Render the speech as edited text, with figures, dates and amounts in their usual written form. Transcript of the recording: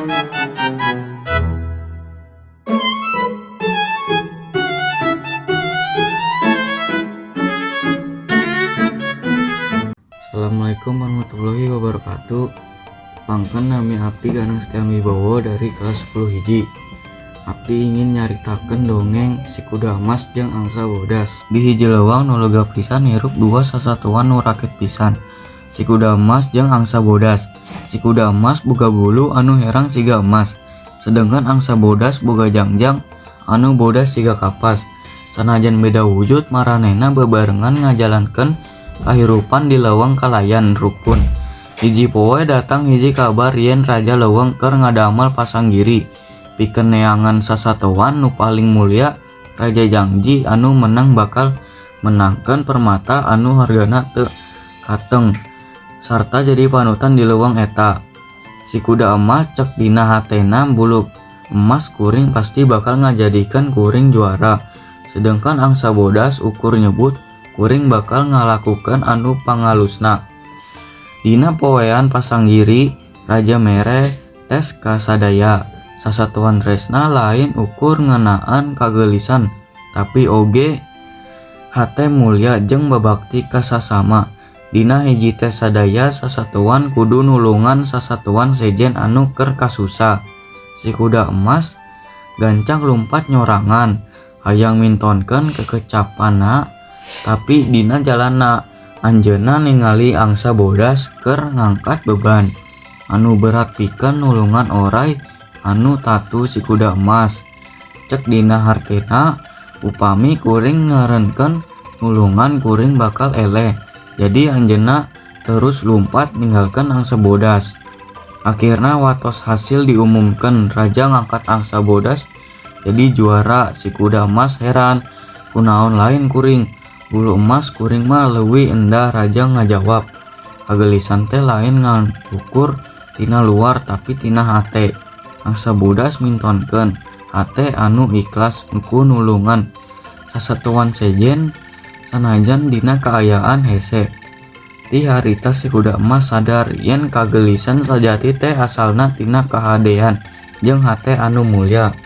Assalamualaikum warahmatullahi wabarakatuh. Tepangkeun, nami abdi Ganang Setian Wibowo dari kelas 10 hiji. Abdi ingin nyaritakeun dongeng Si Kuda Emas jeung Angsa Bodas. Di hiji leuweung nu lega pisan hirup dua sasatoan nu raket pisan. Si Kuda Emas jeung Angsa Bodas. Si Kuda Emas boga bulu anu herang siga emas. Sedangkan Angsa Bodas boga jangjang anu bodas siga kapas. Sanajan beda wujud, maranehna bebarengan ngajalankeun kahirupan di leuweung kalayan rukun. Hiji poe datang hiji kabar yen raja leuweung keur ngadamel pasanggiri pikeun neangan sasatoan nu paling mulia. Raja jangji anu menang bakal menangkeun permata anu hargana teu kateng sarta jadi panutan di leuweung eta. Si Kuda Emas cek dina hatena, "Bulu emas kuring pasti bakal ngajadikeun kuring juara." Sedangkan Angsa Bodas ukur nyebut, "Kuring bakal ngalakukeun anu pangalusna." Dina poean pasanggiri, raja mere tes ka sadaya sasatoan. Tresna lain ukur ngeunaan kageulisan, tapi oge hate mulya jeung babakti ka sasama. Dina hiji tes, sadaya sasatoan kudu nulungan sasatoan sejen anu keur kasusah. Si Kuda Emas gancang lumpat nyorangan hayang mintonkeun kekecapanna, tapi dina jalanna anjeunna ningali Angsa Bodas keur ngangkat beban anu berat pikeun nulungan oray anu tatu. Si Kuda Emas cek dina hartena, "Upami kuring ngarenkeun nulungan, kuring bakal eleh." Jadi anjeunna terus lumpat ninggalkeun Angsa Bodas. Akhirna, watos hasil diumumkeun, raja ngangkat Angsa Bodas jadi juara. Si Kuda Emas heran, "Kunaon lain kuring? Bulu emas kuring mah leuwih endah." Raja ngajawab, "Kageulisan teh lain ngan ukur tina luar, tapi tina hate." Angsa Bodas mintonkeun hate anu ikhlas ku nulungan sasatoan sejen sanajan dina kaayaan hese. Ti harita si Kuda Emas sadar yen kageulisan sajati teh asalna tina kahadean jeung hate anu mulya.